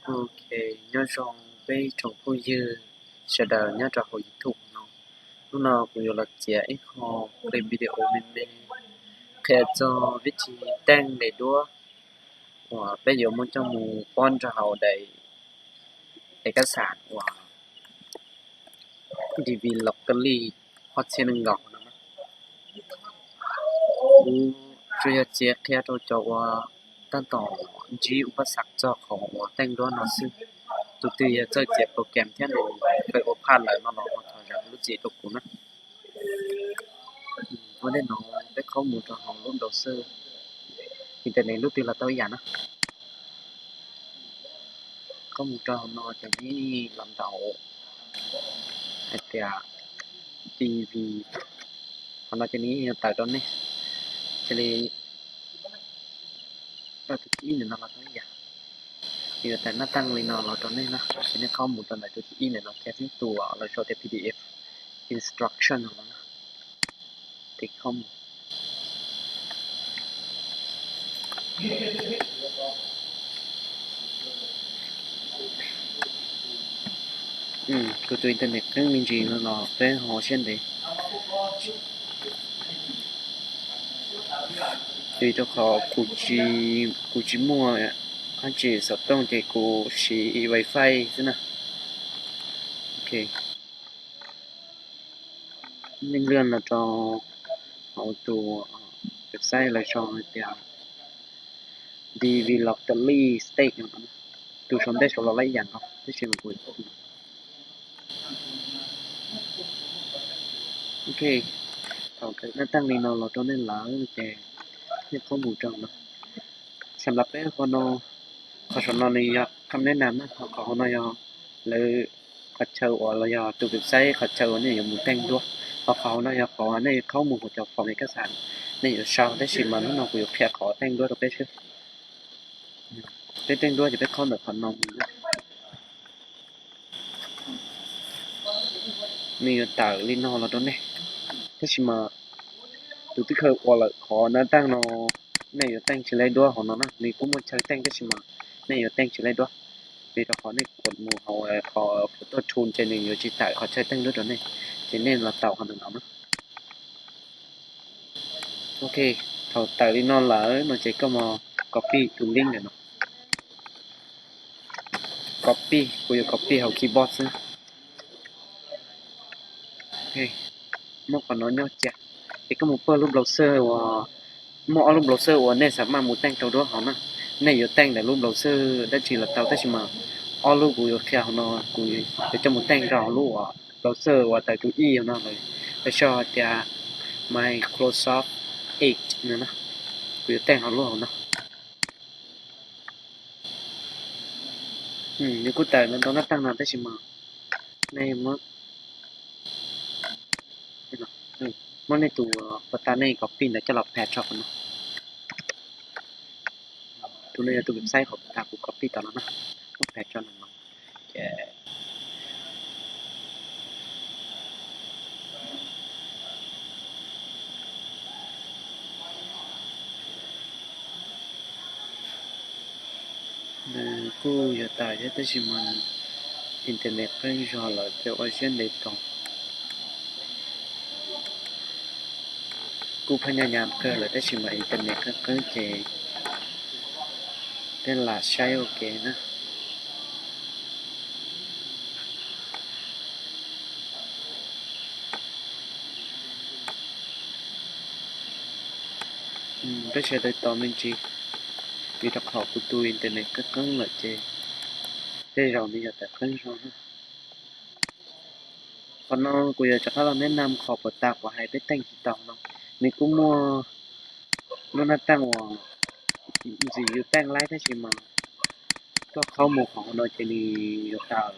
Ok, nyob zoo peb tsoom phooj ywg sawv daws nyob rau hauv YouTube no. Hnub no kuv yuav los txiav ib qho clip video me me qhia txog vib thi teej daim duab uas peb yuav muab coj mus pob rau hauv daim ej kab xam uas DV Locally ob txhiab nees nkaum no. Kuv tsuas yog txiav qhia rau cov uas tab tom ntsib ua pab xav txog qhov uas teej duab no xwb. Tus twg yog txawj txiav program thiab nws kawg ua phaj lawm no los ho thov zam lub txim rau kuv na. Ua ntej no peb qhaub mus rau hauv lub browser, internet lub twg los tau ib yam na. Qhaub mus rau hauv no ces nej los ntaus hais tias DV, qhov no ces nws yeej yuav tawm rau nej. Cia li tau tus thib ib ntawm no los tau ib yam. Nws yuav tawm nab taj li no los rau nej na, ces nej qhaub mus rau ntawm tus thib ib ntawm no, ces nej tus los sau tias PDF instruction no na, ces qhaub mus. Kuv tus internet qeeb me ntsis no los peb ho siab ntev. Vim rau qhov kuv tsis muaj dab tsi xov tooj ces kuv siv wifi xwb na. Ok, nej lwaj los rau hauv tus website lawv sau hais tias DV Locally State no, tus sau ntej sau los lawm ib yam nkaus tab sis kuv Ok, thaum tawm nab taj li no los rau nej lawm ces nej qhaub mus rau no. Xam las peb qhov no, qhov saum no nws yog kham neb nam na, ho qhov hauv no yog lawv qhov chaw uas los yog tus website qhov chaw uas nej yuav mus teej duab, ho qhov hauv no yog qhov nej qhaub mus hauv cov form ej kab xam nej yuav sau, tab sis mas hnub no kuv yuav qhia qhov teej duab rau peb xwb. Peb teej duab ces peb qhaub ntawm qhov no mus na. Nws yuav tawm li no los rau nej, tab sis mas tus twb khaws ua lawm qhov nab taj no, nej yuav teej tsis laib duab hauv no na. Nws kuj muaj chaw teej tab sis mas nej yuav teej tsis laib duab, vim rau qhov nej kuam mus hauv qhov photo tool ces nws yuav tsis tawm qhov chaw teej duab rau nej, ces nej los tau qhov ntawm no na. Ok, thaum tawm li no lawm no ces koj mus copy tus link ntawm no. Copy, kuv yuav copy hauv keyboard xwb. Muab qhov no nyob cia, ces koj mus pawg lub browser uas, muaj ob lub browser uas nej xav maj mus teej rau duab hauv na. Nej yuav teej ntawm lub browser dab tsi los tau tab sis mas ob lub kuv yuav qhia hauv no kuv yuav coj mus teej rau hauv lub uas browser uas tawm tus ib hauv no lawm, lawv sau tias Microsoft Edge no na, kuv yuav teej hauv lub hauv no. Nws kuj tawm ntau nab taj no tab sis mas nej muab, muab nej tus pos tas nej copy ntawd coj los paste rau qhov no. Tus no yog tus website qhov tas kuv copy tau no na, muab paste rau no no, ces nws kuj yuav tawm thiab tab sis mas internet qeeb zog lawm ces ua siab ntev tos. Kuj phaj nyaj nyam kawg lawm tab sis mas internet qeeb qeeb ces peb lam saib ua ke na. Peb sawv daws tos me ntsis, vim rau qhov kuv tus internet qeeb qeeb lawm ces tej zaum nws yuav tawm qeeb zog na. Qhov no kuv yuav rov qab los neb nam qhov puas tas kuv hais peb teej tsis tau no. Nws kuj muaj lub nab taj uas ntxim yus teej laib tab sis mas koj qhaub mus qhov no ces nws yuav tawm,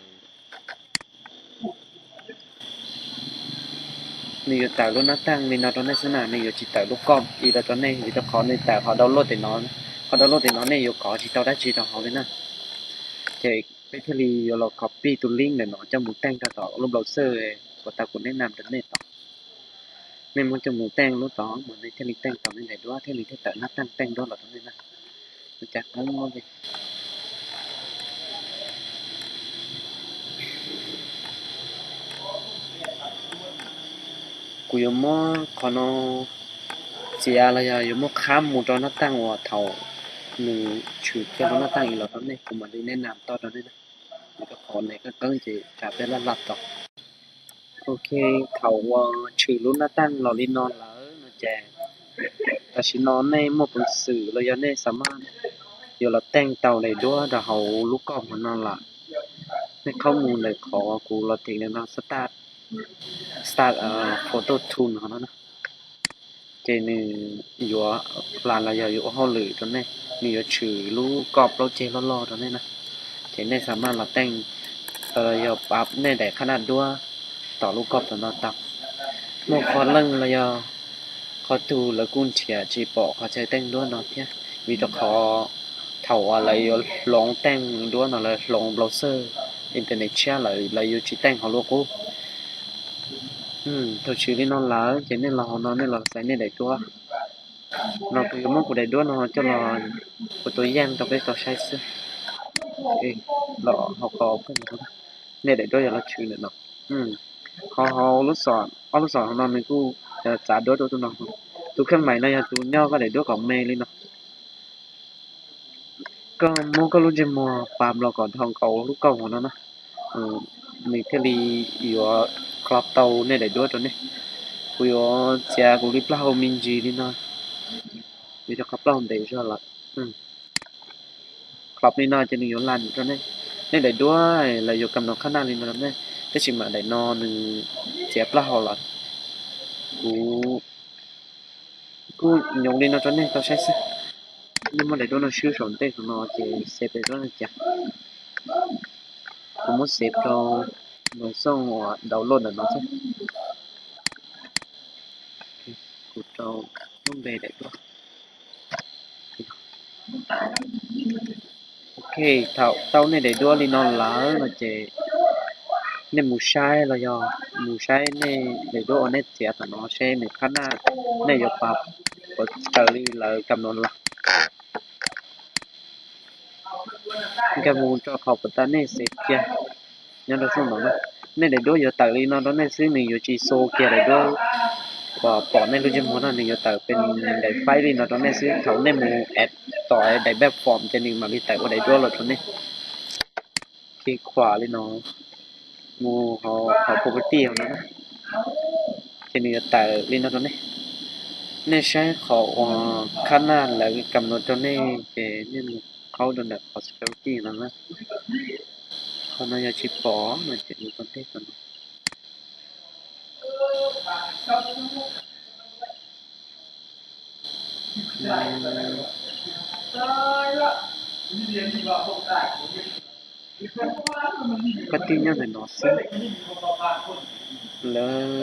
nws yuav tawm lub nab taj li no rau nej xwb na, nws yuav tsis tawm lub copy los rau nej vim rau qhov nws tawm qhov download tim no, qhov download tim no nej yuav kov tsis tau dab tsi rau hauv li na. Ces peb thiaj li yuav los copy tus link ntawm no coj mus teej rau tom lub browser puas tas kuv neb nam rau nej tod. Nej muab coj mus teej lub tod mas nej thiaj li teej tau nej daim duab thiab nws thiaj tawm nab taj teej duab los rau nej na. Ua cas qeeb li. Kuv yuav muab qhov no txiav los yog yuav muab khab mus rau nab taj uas thaum nws tshwm kiag lub nab taj i los rau nej, kuv mam li neb nam toj rau nej na. Vim rau qhov nej qeeb qeeb ces tsam peb laj laj tod. Ok, thaum uas tshwm lub nab taj los li no lawm no ces tam sim no nej muaj peev xwm los yog nej xa maj yuav los teej tau daim duab rau hauv lub koj hmo no lawm. Nej qhov mus ntawm qhov kuv los teem no start, start photo tool no na. Ces nws yuav hla los yog yuav ua hauj lwm rau nej, nws yuav tshwm lub koj plaub ceg loj loj rau nej na. Ces nej xa maj los teej los yog pab nej daim qhab naj duab tom lub koj tom no tau. Muaj qhov leej los yog qhov tug lawv kuj nrhiav tsis pom qhov chaw teej duab no thiab, vim rau qhov thaum uas lawv yuav hloov teej duab no lawv hloov browser internet tshiab lawm, lawv yuav tsis teej hauv lub qub. Thaum tshwm li no lawm ces nej los hauv no nej los xaiv nej daim duab. No kuv yuav muab kuv daim duab no coj los ua tus yeej rau peb tau saib xwb. Los hauv qhov nej daim duab yog los tshwm ntawm no. Qhov hauv lub xom, ob lub xom hauv no nws kuj txav duab rau tus no. Tus kheej maim no yog tus nyob koj daim duab kom me li no. Koj muab koj lub ntsej muag pab los kom dhau nkaus lub koj hauv no na, nws thiaj li yuav crop tau nej daim duab rau nej. Kuv yuav txiav kuv li plaub hau me ntsis li no, yuav rau qhov plaub hau ntev zog lawm. Crop li no ces nws yuav laj rau nej. Nej daim duab lawv yuav kam no qhab naj li no rau nej, tab sis mas daim no nws txiav plaub hau lawm. Kuv kuj nyoos li no rau nej tau saib xwb. Nej muab daim duab no swb saum ntej no ces xev daim duab no cas. Kuv muab xev rau nws xoj uas download ntawm no xwb. Kuv rau lub npe daim duab. Ok, thaum tau nej daim duab li no lawm no ces nej mus saib los yog mus saib nej daim duab uas nej txiav thaum no seb nws qhab naj nej yuav pab puas raws li lawv kam no los. Nkag mus rau qhov puas tas nej xev kiag nyob rau xoj no na. Nej daim duab yuav tawm li no rau nej xwb, nws yuav tsis xo kiag daim duab uas pom nej lub ntsej muag no, nws yuav tawm pem daim faib li no rau nej xwb. Thaum nej mus add tom daim platform ces nws mam li tawm ua daim duab los rau nej. Kis khuam li no mus hauv property hauv no na, ces nws yuav tawm li no rau nej. Nej saib qhov uas qhab naj lawv kam no rau nej ces nej mus qhaub rau ntawm qhov security no na. Qhov no yog tsis pom no ces mus rau tej qhov no. Koj tib nyob ntawm no xwb. Lawv